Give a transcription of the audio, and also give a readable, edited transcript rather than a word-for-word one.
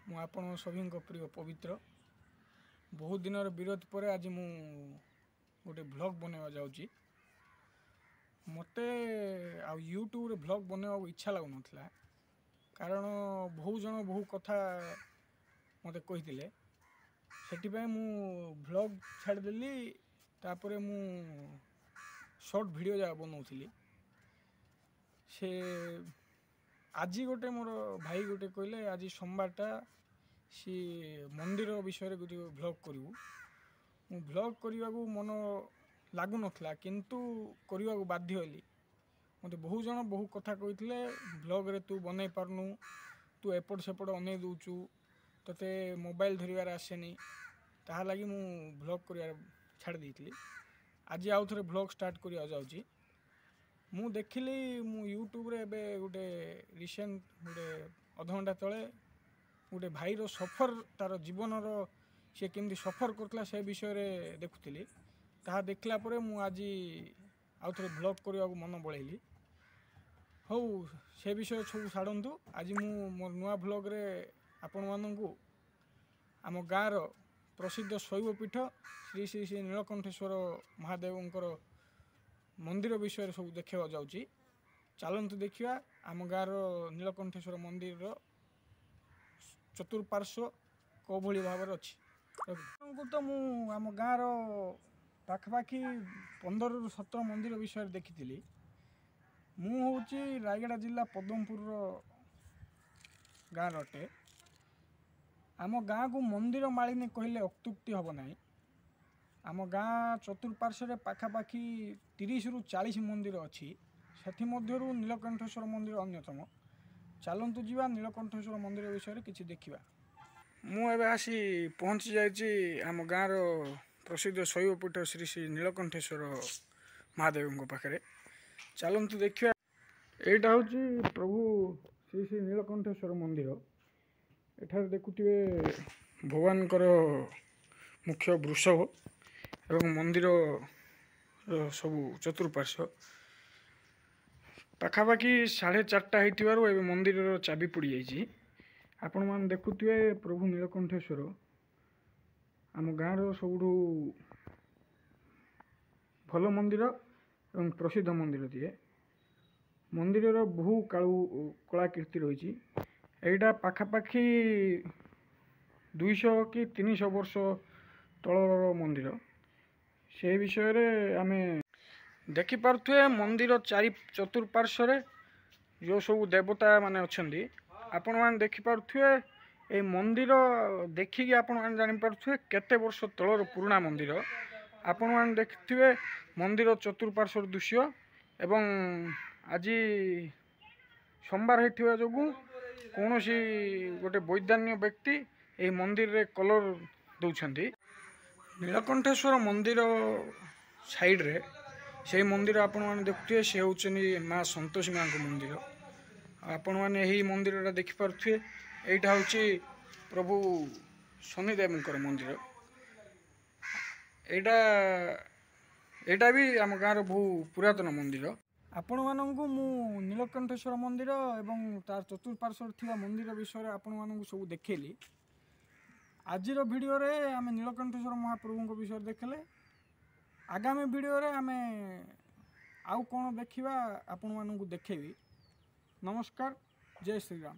ମୁଁ ଆପଣ ସଭିଙ୍କ ପ୍ରିୟ ପବିତ୍ର। ବହୁତ ଦିନର ବିରତି ପରେ ଆଜି ମୁଁ ଗୋଟେ ଭ୍ଲଗ୍ ବନେଇବା ଯାଉଛି। ମୋତେ ଆଉ ୟୁଟ୍ୟୁବରେ ଭ୍ଲଗ୍ ବନେଇବାକୁ ଇଚ୍ଛା ଲାଗୁନଥିଲା, କାରଣ ବହୁ ଜଣ ବହୁ କଥା ମୋତେ କହିଥିଲେ। ସେଥିପାଇଁ ମୁଁ ଭ୍ଲଗ୍ ଛାଡ଼ିଦେଲି। ତାପରେ ମୁଁ ସର୍ଟ ଭିଡ଼ିଓ ଯାକ ବନାଉଥିଲି। ସେ ଆଜି ଗୋଟେ ମୋର ଭାଇ ଗୋଟେ କହିଲେ, ଆଜି ସୋମବାରଟା, ସିଏ ମନ୍ଦିର ବିଷୟରେ ଗୋଟେ ଭ୍ଲଗ୍ କରିବୁ। ମୁଁ ଭ୍ଲଗ୍ କରିବାକୁ ମନ ଲାଗୁନଥିଲା, କିନ୍ତୁ କରିବାକୁ ବାଧ୍ୟ ହେଲି। ମୋତେ ବହୁ ଜଣ ବହୁ କଥା କହିଥିଲେ, ଭ୍ଲଗ୍ରେ ତୁ ବନେଇ ପାରୁନୁ, ତୁ ଏପଟ ସେପଟ ଅନେଇ ଦେଉଛୁ, ତୋତେ ମୋବାଇଲ ଧରିବାର ଆସେନି। ତାହା ଲାଗି ମୁଁ ଭ୍ଲଗ୍ କରିବାର ଛାଡ଼ି ଦେଇଥିଲି। ଆଜି ଆଉ ଥରେ ଭ୍ଲଗ୍ ଷ୍ଟାର୍ଟ କରିବାକୁ ଯାଉଛି। ମୁଁ ଦେଖିଲି, ମୁଁ ୟୁଟ୍ୟୁବରେ ଏବେ ଗୋଟେ ରିସେଣ୍ଟ ଗୋଟେ ଅଧଘଣ୍ଟା ତଳେ ଗୋଟେ ଭାଇର ସଫର, ତା'ର ଜୀବନର ସେ କେମିତି ସଫର କରୁଥିଲା ସେ ବିଷୟରେ ଦେଖୁଥିଲି। ତାହା ଦେଖିଲା ପରେ ମୁଁ ଆଜି ଆଉ ଥରେ ଭ୍ଲଗ୍ କରିବାକୁ ମନ ବଳେଇଲି। ହଉ, ସେ ବିଷୟ ସବୁ ଛାଡ଼ନ୍ତୁ। ଆଜି ମୁଁ ମୋ ନୂଆ ଭ୍ଲଗ୍ରେ ଆପଣମାନଙ୍କୁ ଆମ ଗାଁର ପ୍ରସିଦ୍ଧ ଶୈବ ପୀଠ ଶ୍ରୀ ଶ୍ରୀ ଶ୍ରୀ ନୀଳକଣ୍ଠେଶ୍ୱର ମହାଦେବଙ୍କର ମନ୍ଦିର ବିଷୟରେ ସବୁ ଦେଖିବାକୁ ଯାଉଛି। ଚାଲନ୍ତୁ ଦେଖିବା ଆମ ଗାଁର ନୀଳକଣ୍ଠେଶ୍ୱର ମନ୍ଦିରର ଚତୁଃପାର୍ଶ୍ୱ କେଉଁଭଳି ଭାବରେ ଅଛି। ତ ମୁଁ ଆମ ଗାଁର ପାଖାପାଖି 15ରୁ 17 ମନ୍ଦିର ବିଷୟରେ ଦେଖିଥିଲି। ମୁଁ ହେଉଛି ରାୟଗଡ଼ା ଜିଲ୍ଲା ପଦମପୁରର ଗାଁର ଅଟେ। ଆମ ଗାଁକୁ ମନ୍ଦିର ମାଳିନୀ କହିଲେ ଅତ୍ୟୁକ୍ତି ହେବ ନାହିଁ। ଆମ ଗାଁ ଚତୁଃପାର୍ଶ୍ୱରେ ପାଖାପାଖି 30ରୁ 40 ମନ୍ଦିର ଅଛି। ସେଥିମଧ୍ୟରୁ ନୀଳକଣ୍ଠେଶ୍ୱର ମନ୍ଦିର ଅନ୍ୟତମ। ଚାଲନ୍ତୁ ଯିବା, ନୀଳକଣ୍ଠେଶ୍ୱର ମନ୍ଦିର ବିଷୟରେ କିଛି ଦେଖିବା। ମୁଁ ଏବେ ଆସି ପହଞ୍ଚି ଯାଇଛି ଆମ ଗାଁର ପ୍ରସିଦ୍ଧ ଶୈବପୀଠ ଶ୍ରୀ ଶ୍ରୀ ନୀଳକଣ୍ଠେଶ୍ୱର ମହାଦେବଙ୍କ ପାଖରେ। ଚାଲନ୍ତୁ ଦେଖିବା। ଏଇଟା ହେଉଛି ପ୍ରଭୁ ଶ୍ରୀ ଶ୍ରୀ ନୀଳକଣ୍ଠେଶ୍ୱର ମନ୍ଦିର। ଏଠାରେ ଦେଖୁଥିବେ ଭଗବାନଙ୍କର ମୁଖ୍ୟ ବୃଷଭ ଏବଂ ମନ୍ଦିର ସବୁ ଚତୁଃପାର୍ଶ୍ୱ। ପାଖାପାଖି 4:30 ହେଇଥିବାରୁ ଏବେ ମନ୍ଦିରର ଚାବି ପଡ଼ିଯାଇଛି। ଆପଣମାନେ ଦେଖୁଥିବେ ପ୍ରଭୁ ନୀଳକଣ୍ଠେଶ୍ୱର ଆମ ଗାଁର ସବୁଠୁ ଭଲ ମନ୍ଦିର ଏବଂ ପ୍ରସିଦ୍ଧ ମନ୍ଦିରଟିଏ। ମନ୍ଦିରର ବହୁ କାଳୁ କଳାକୀର୍ତ୍ତି ରହିଛି। ଏଇଟା ପାଖାପାଖି 200 କି 300 ବର୍ଷ ତଳର ମନ୍ଦିର। ସେ ବିଷୟରେ ଆମେ ଦେଖିପାରୁଥିବେ, ମନ୍ଦିର ଚାରି ଚତୁଃପାର୍ଶ୍ୱରେ ଯେଉଁ ସବୁ ଦେବତା ମାନେ ଅଛନ୍ତି ଆପଣମାନେ ଦେଖିପାରୁଥିବେ। ଏଇ ମନ୍ଦିର ଦେଖିକି ଆପଣମାନେ ଜାଣିପାରୁଥିବେ କେତେ ବର୍ଷ ତଳର ପୁରୁଣା ମନ୍ଦିର। ଆପଣମାନେ ଦେଖିଥିବେ ମନ୍ଦିର ଚତୁଃପାର୍ଶ୍ୱର ଦୃଶ୍ୟ। ଏବଂ ଆଜି ସୋମବାର ହେଇଥିବା ଯୋଗୁଁ କୌଣସି ଗୋଟେ ବୈଦାନ୍ୟ ବ୍ୟକ୍ତି ଏହି ମନ୍ଦିରରେ କଲର୍ ଦେଉଛନ୍ତି। ନୀଳକଣ୍ଠେଶ୍ୱର ମନ୍ଦିର ସାଇଡ଼୍ରେ ସେଇ ମନ୍ଦିର ଆପଣମାନେ ଦେଖୁଥିବେ, ସେ ହେଉଛନ୍ତି ମା ସନ୍ତୋଷୀ ମାଙ୍କ ମନ୍ଦିର। ଆପଣମାନେ ଏହି ମନ୍ଦିରଟା ଦେଖିପାରୁଥିବେ। ଏଇଟା ହେଉଛି ପ୍ରଭୁ ଶନିଦେବଙ୍କର ମନ୍ଦିର। ଏଇଟା ବି ଆମ ଗାଁର ବହୁ ପୁରାତନ ମନ୍ଦିର। ଆପଣମାନଙ୍କୁ ମୁଁ ନୀଳକଣ୍ଠେଶ୍ୱର ମନ୍ଦିର ଏବଂ ତାର ଚତୁଃପାର୍ଶ୍ୱରେ ଥିବା ମନ୍ଦିର ବିଷୟରେ ଆପଣମାନଙ୍କୁ ସବୁ ଦେଖେଇଲି। ଆଜିର ଭିଡ଼ିଓରେ ଆମେ ନୀଳକଣ୍ଠେଶ୍ୱର ମହାପ୍ରଭୁଙ୍କ ବିଷୟରେ ଦେଖିଲେ। ଆଗାମୀ ଭିଡ଼ିଓରେ ଆମେ ଆଉ କ'ଣ ଦେଖିବା ଆପଣମାନଙ୍କୁ ଦେଖେଇବି। ନମସ୍କାର, ଜୟ ଶ୍ରୀରାମ।